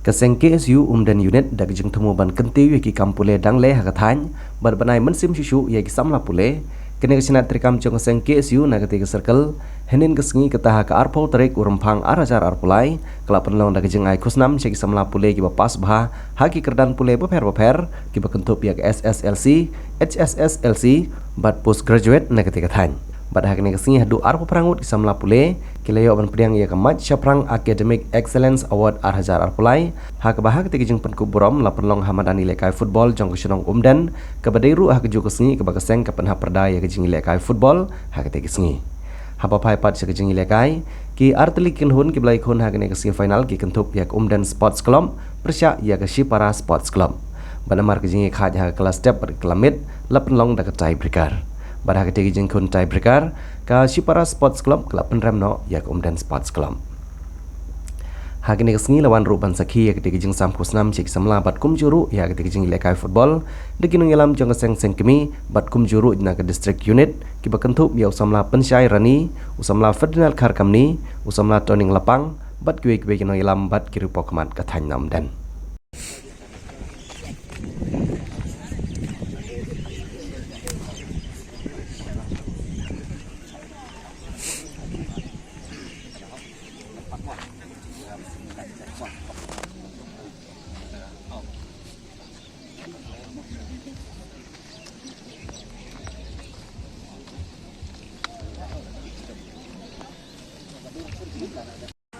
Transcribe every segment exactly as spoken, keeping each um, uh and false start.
Ka seng K S U Umden Unit da ka jingthmu ban kyntiew ïa ki kam pule dang leh ha ka thaiñ bad ban ai mynsiem shuh shuh ïa ki samla pule. Kane ka shnat treikam jong ka seng K S U na katei ka circle hynnin ka sngi, kata ha ka arphew tarik u Rymphang ar hajar arphew lai, ka la pynlong da ka jingai khusnam sha ki samla pule kiba pass bha ha ki kyrdan pule bapher bapher kiba kynthup ïa ka S S L C, H S S L C bad post graduate na katei ka thaiñ. Bad ha kane ka sngi haduh arphew phra ngut ki samla pule ki la ïoh ban pdiang ïa ka Mait Shaphrang Academic Excellence Award ar hajar arphew lai, ha kaba ha katei ka jingpynkup burom la pynlong ha madan ïalehkai football jong ka shnong Umden, kaba dei ruh ha kajuh ka sngi kaba ka seng ka pynhap pyrda ïa ka jingïalehkai football ha katei ka sngi. Haba phai pat sha ka jingïalehkai, ki artylli ki kynhun kiba la ïakhun ha kane ka semi final ki kynthup ïa ka Umden Sports Club pyrshah ïa ka Shipara Sports Club. Bad namar ka jingïakhaid ha ka kylla step bad ka kylla miet la pynlong da ka tie breaker. Bad ha katei ka jingkhun tie breaker, ka Shipara Sports Club ka la pynrem noh ïa ka Umden Sports Club. Ha kane ka sngi la wan ruh ban sakhi ïa katei ka jingsam khusnam sha ki samla bad kumjuh ruh ïa katei ka jingïalehkai football da ki nongïalam jong ka seng seng kmie bad kumjuh ruh na ka district unit kiba kynthup ïa u samla Pynshai Rani, u samla Ferdinand Kharkamni, u samla Toning Lapang bad kiwei kiwei ki nongïalam bad ki riewpawkhmat ka thaiñ na Umden.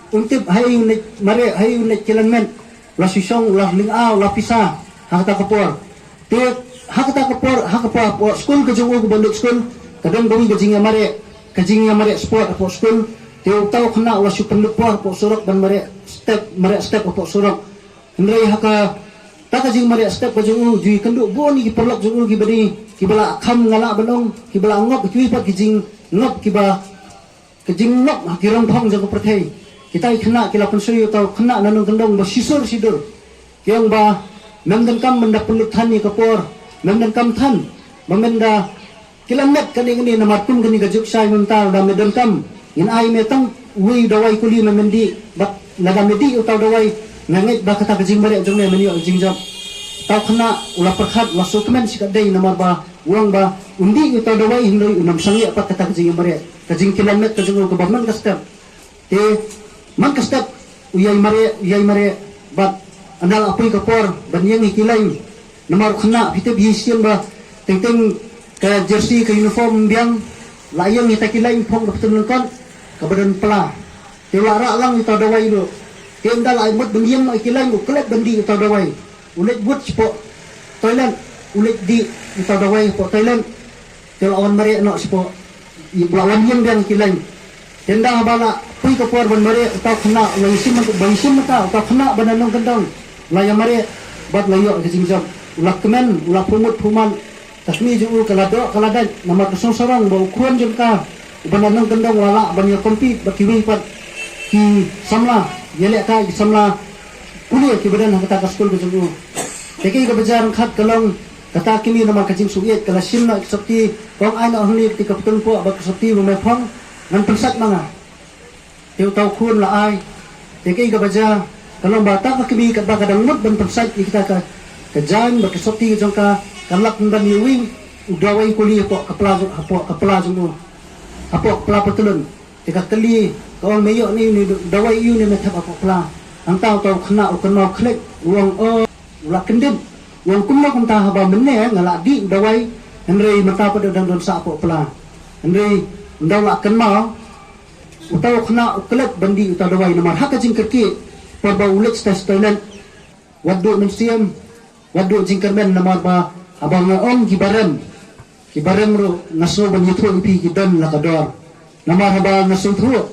Un tip ha ïu ne mareh, ha ïu ne kilan met, la shisong, la linga, la pisa ha kata ka por. Te ha kata ka por, ha ka por hapoh skul ka jong u kaba lut skul, ka don kawei ka jingïamareh, ka jingïamareh sport hapoh skul. Te uta u khynnah u la shu pynlut por hapoh surok ban mareh step, mareh step hapoh surok. Hynrei ha kata ka jingmareh step ka jong u, ju ïakynduh bun ïa ki paralok jong u kiba dei, kiba la kham, nga lah ban ong, kiba la ngop, kiwei pat ki jingngop kiba, ka jingngop ha ki rongphong jong ka pyrthei. Kita ki khynnah ki la pynsyrïa uta u khynnah na nongkyndong ba shisur shidur. Ki ong ba mem donkam ban da pynlut than ïa ka por, mem donkam than ba men da kilan met kane kane, namar kum kane ka juk shai mynta, lada me donkam ngin ai me tang uwei u dawai kuli, me men dih, bad lada me dih uta u dawai nga ngeit ba kata ka jingmareh jong me men ïoh jingjop. Uta u khynnah u la pyrkhat, u la sngewkmen shikatdei namar ba u ong ba un dih uta u dawai hynrei un ym sangeh pat kata ka jingmareh, ka jingkilan met ka jong u kaba man ka step. Te man ka step u ïai mareh, u ïai mareh, bad ynda la poi ka por ban ïeng ïa ki lain. Namar u khynnah, phi tip hi shisien ba teng teng ka jersey, ka uniform biang, la ïeng ïa kita ki lain phong da pynlyngkot kaba don pla. Te u la rah lang ïa uta u dawai ruh. Te ynda la mut ban ïeng noh ïa ki lain, u klet ban dih ïa uta u dawai. U leit wut shapoh toilet, u leit dih ïa uta u dawai shapoh toilet. Te la wan mareh noh shapoh, la wan ïeng biang ki lain. Te ynda haba la poi ka por ban mareh, uta u khynnah u la ïashim, ba ïashim mynta, uta u khynnah ba na nongkyndong u la ïamareh bad la ïoh ka jingjop. U la kmen, u la phuhmut phuhmat. Ka kmie jong u ka la doh ka la dait namar ka sngewsarong ba u khun jong ka uba na nongkyndong u la lah ban ïa compete bad kiwei pat ki samla ïalehkai, ki samla pule kiba don ha kata ka skul ka jong u. Te kaei kaba jia ryngkat ka long, kata ka kmie namar ka jingsngewsih ka la shim noh ïa ka sopti, ka ong ai noh hangne kata ka pynpoi bad ka sopti ba me phong ngan pynsait ma nga. Te uta u khun la ai. Te kaei kaba jia ka long ba kata ka kmie katba ka dang mut ban pynsait ïa kita ka, ka jaiñ bad ka sopti ka jong ka, ka lap ban ïa wing u dawai kuli hapoh ka pla jong, hapoh ka pla jong u, hapoh ka pla patlun. Te ka kylli, ka ong me ïoh ne une u dawai, ïa une me thep hapoh pla. Hangta uta u khynnah u kynmaw khlek, u ong, o, u la kyndit. U ong kumno kumta haba mynne nga la dih u dawai, hynrei mynta pat u dang don sah hapoh pla. Hynrei ynda u la kynmaw, uta u khynnah u klet ban dih uta u dawai namar ha ka jingkyrkieh, por ba u leit sha toilet. Wat duh mynsiem, wat duh jingkyrmen namar ba haba nga ong kiba rem, kiba rem ruh nga sngew ban ïathuh ïa phi ki don la ka dor. Namar haba nga sngewthuh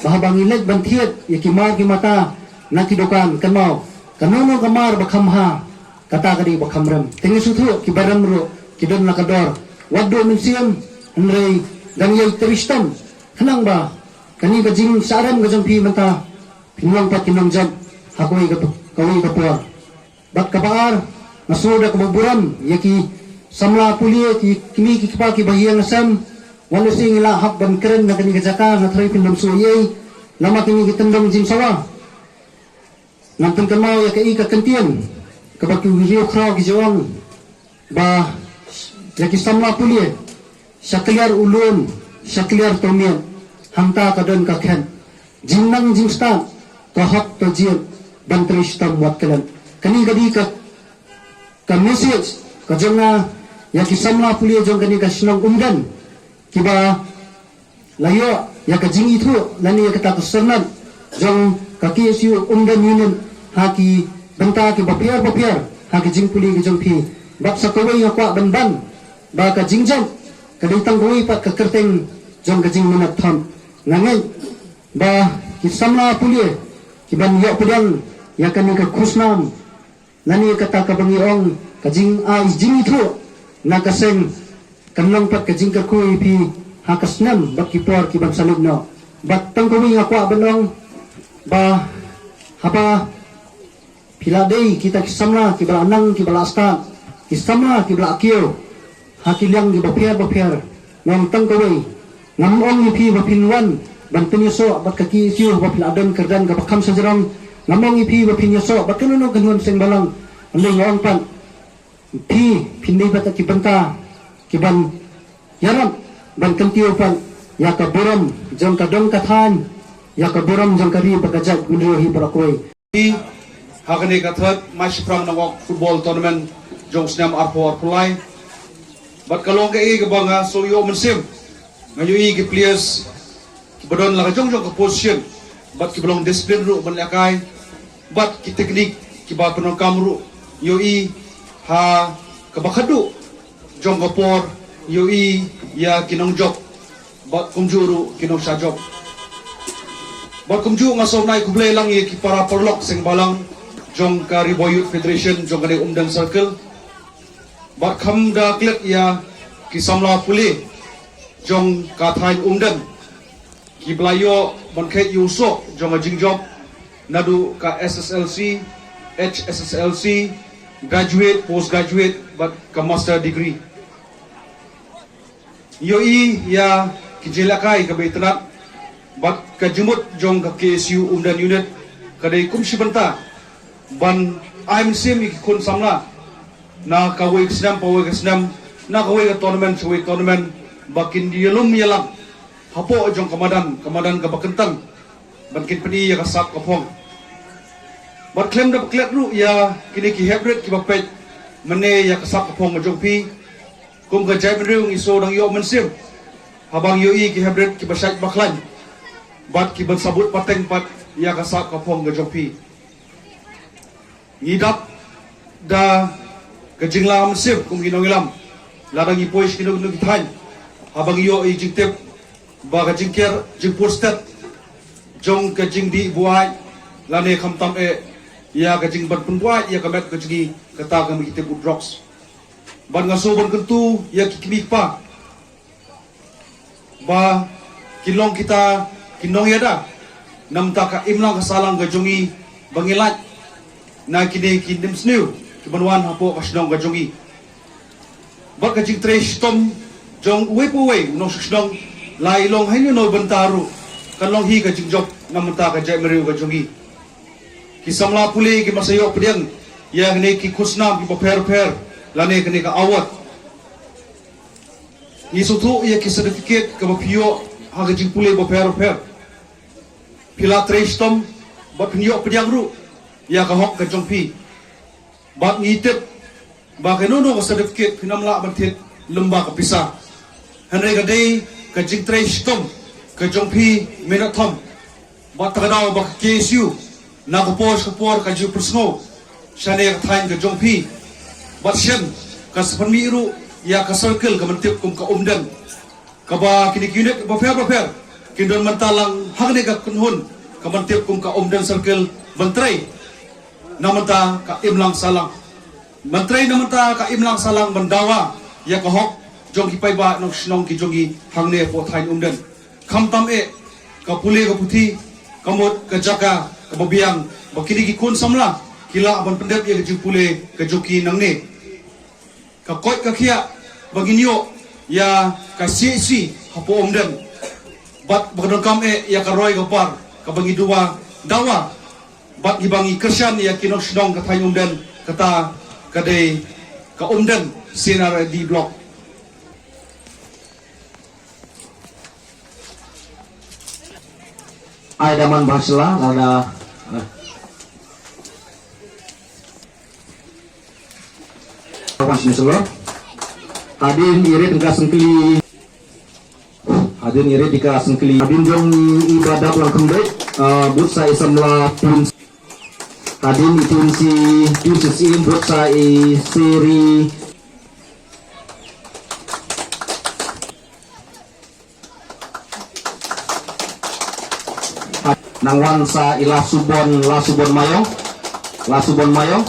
ba haba ngi leit ban thied ïa ki mar ki mata na ki dukan, kynmaw kano kano ka mar ba kham bha, kata ka dei ba kham rem. Te ngi sngewthuh kiba rem ruh ki don la ka dor. Wat duh mynsiem, hynrei dang ïai trei shitom khnang ba kane ka jingsahrem ka jong phi mynta phin long pat ki nongjop ha kawei ka, kawei ka por. Bad kaba ar, nga sngew da kaba burom ïa ki samla pule, ki kmie ki kpa kiba ïeng ïasem. Wat lehse ngi la hap ban kren na kane ka jaka, nga tharai phin ym shu ïohi, namar kine ki tyndong jingsawa. Ngan pynkynmaw ïa ka i ka kyntien kaba ki riewkhraw ki ju ong ba ïa ki samla pule, sha kliar u lum, sha kliar to miet, hangta ka don ka khet, jingnang jingstad, ka hok to jied, ban trei shitom wat klet. Kane ka dei ka, ka message ka jong nga ïa ki samla pule jong kane ka shnong Umden, kiba la ïoh ïa ka jingithuh lane ïa kata ka syrnat jong ka K S U Umden Unit ha ki bynta kiba pher bapher ha ki jingpule ki jong phi. Bad sa kawei nga kwah ban ban ba ka jingjop ka dei tang kawei pat ka kyrteng jong ka jingmyntoi. Nga ngeit ba ki samla pule ki ban ïoh pdiang ïa kane ka khusnam lane kata kaba ngi ong ka jingai jingithuh na ka seng, kan long pat ka jingkyrkhu ïa phi ha ka snem bad ki por ki ban sa leit noh. Bad tang kawei nga kwah ban ong ba haba phi la dei kita ki samla kiba la nang kiba la stad, ki samla kiba la kiew ha ki liang kiba pher bapher, nga ong tang kawei, ngam ong ïa phi ba phin wan ban pynïasoh bad ka K S U ba phi la don kyrdan kaba kham shajrong. Ngam ong ïa phi ba phin ïasoh bad kano kano ka seng balang. Hynrei nga ong pat phi phin dei pat ki bynta ki ban ïarap ban kyntiew pat ïa ka burom jong ka dong ka thaiñ, ïa ka burom jong ka ri bad ka jaitbynriew hi baroh kawei. Ha kane ka third match shaphrang nongwak football tournament jong snem arphew arphew lai. Bad ka long kaei kaba nga sngew ïoh mynsiem. Nga ïohi ki players kiba don la ka jong jong ka position bad kiba long discipline ruh ban lehkai bad ki technique kiba pyndonkam ruh, ïohi ha kaba khadduh jong ka por, ïohi ïa ki nongjop bad kumjuh ruh ki nongshah jop. Bad kumjuh nga sngewbha ai khublei lang ïa ki para paralok seng balang jong ka Ri Bhoi Youth Federation jong kane Umden Circle. Bad kham da klet ïa ki samla pule jong ka thaiñ Umden kiba la ïoh ban kheit ïa u soh jong ka jingjop naduh ka S S L C, H S S L C, graduate, post graduate bad ka master degree. Ïohi ïa ki jingïalehkai kaba itynnad bad ka jingmut jong ka K S U Umden Unit ka dei kum shi bynta ban ai mynsiem ïa ki khun samla na kawei ka snem pa kawei ka snem, na kawei ka tournament sha kawei ka tournament, ba kin ïalum ïalam hapoh jong ka madan, ka madan kaba kyntang ban kin pyni ïa ka sap ka phong. Bad khlem da klet ruh ïa kine ki heprit kiba peit mynne ïa ka sap ka phong ka jong phi, kum ka jaitbynriew ngi sngew dang ïoh mynsiem haba ngi ïohi ki heprit kiba shait ba khlaiñ bad kiban sa bud pateng pat ïa ka sap ka phong ka jong phi. Ngi dap da ka jingla mynsiem kum ki nongïalam lada ngi poi sha kino kino ki thaiñ, haba ngi ïoh ïa ka jingtip ba ka jingker jingpur stet jong ka jingdih buaid lane khamtam eh ïa ka jingban pynbuaid ïa ka met ka jong ngi, kata ka mih ki tip u drugs. Bad nga sngew ban kyntu ïa ki kmie ki kpa ba kin long kita ki nongïada na bynta ka imlang ka sahlang ka jong ngi, ba ngin lait na kine ki nongshong sniew kiban wan hapoh ka shnong ka jong ngi. Bad ka jingtrei shitom jong uwei pa uwei u nongshong shnong, la i long ha ino ino bynta ruh, kan long hi ka jingjop na bynta ka jaitbynriew ka jong ngi. Ki samla pule ki masa ïoh pdiang ïa kine ki khusnam kiba pher pher lane kane ka award. Ngi sngewthuh ïa ki certificate kaba phi ïoh ha ka jingpule bapher bapher. Phi la trei shitom bad phin ïoh pdiang ruh ïa ka hok ka jong phi. Bad ngi tip ba kano kano ka certificate phin ym lah ban thied lem bad ka pisa. Hynrei ka dei ka jingtrei shitom ka jong phi mynta thom. Bad ta ka daw ba ka K S U na ka por sha ka por ka ju pynsngew shane ka thaiñ ka jong phi. Bad shen ka sa pynmih ruh ïa ka circle kaban tip kum ka Umden, kaba kine ki unit bapher bapher kin don mynta lang hangne ka kynhun kaban tip kum ka Umden Circle ban trei na bynta ka imlang sahlang. Ban trei na bynta ka imlang sahlang ban dawa ïa ka hok jong ki paidbah nongshong shnong ki jong ngi hangne hapoh thaiñ Umden. Khamtam eh ka pule ka puthi, ka mut ka jaka kaba biang ba kine ki khun samla ki lah ban pyndep ïa ka jingpule ka jong ki nangne. Ka koit ka khiah ba ngin ïoh ïa ka C H C hapoh Umden bad ba ka donkam eh ïa ka roi ka par kaba ngi dawa, dawa Bad kiba ngi kyrshan ïa ki nongshnong ka thaiñ Umden, kata ka dei ka Umden C&RD Block. Ai da man ba sla, lada, eh. Hadien i rit ka syngkli. Hadien i rit ka syngkli. Hadien jong i Badap Langkhymdeit, ah, bud sa i samla Tun. Hadien i Tun si, Tun si, bud sa i Seri. Nang wan sa i Lasubon, Lasubon Mayong. Lasubon Mayong.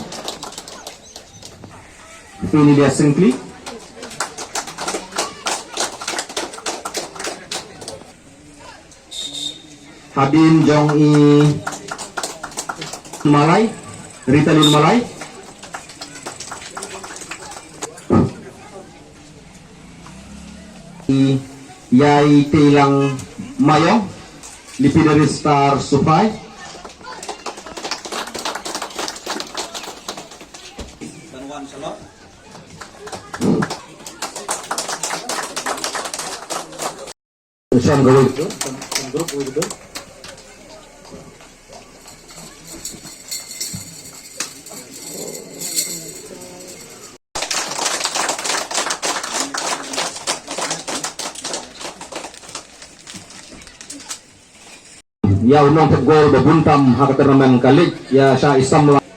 Pini dia sengkli. Hadien jong i Malai, Ritalin Malai. I Yai Teilang Mayong, Lipidari Star Supai. Shan kawei. Ïa u nongthep gol ba bun tam ha ka tournament ka leit ïa sha i samla.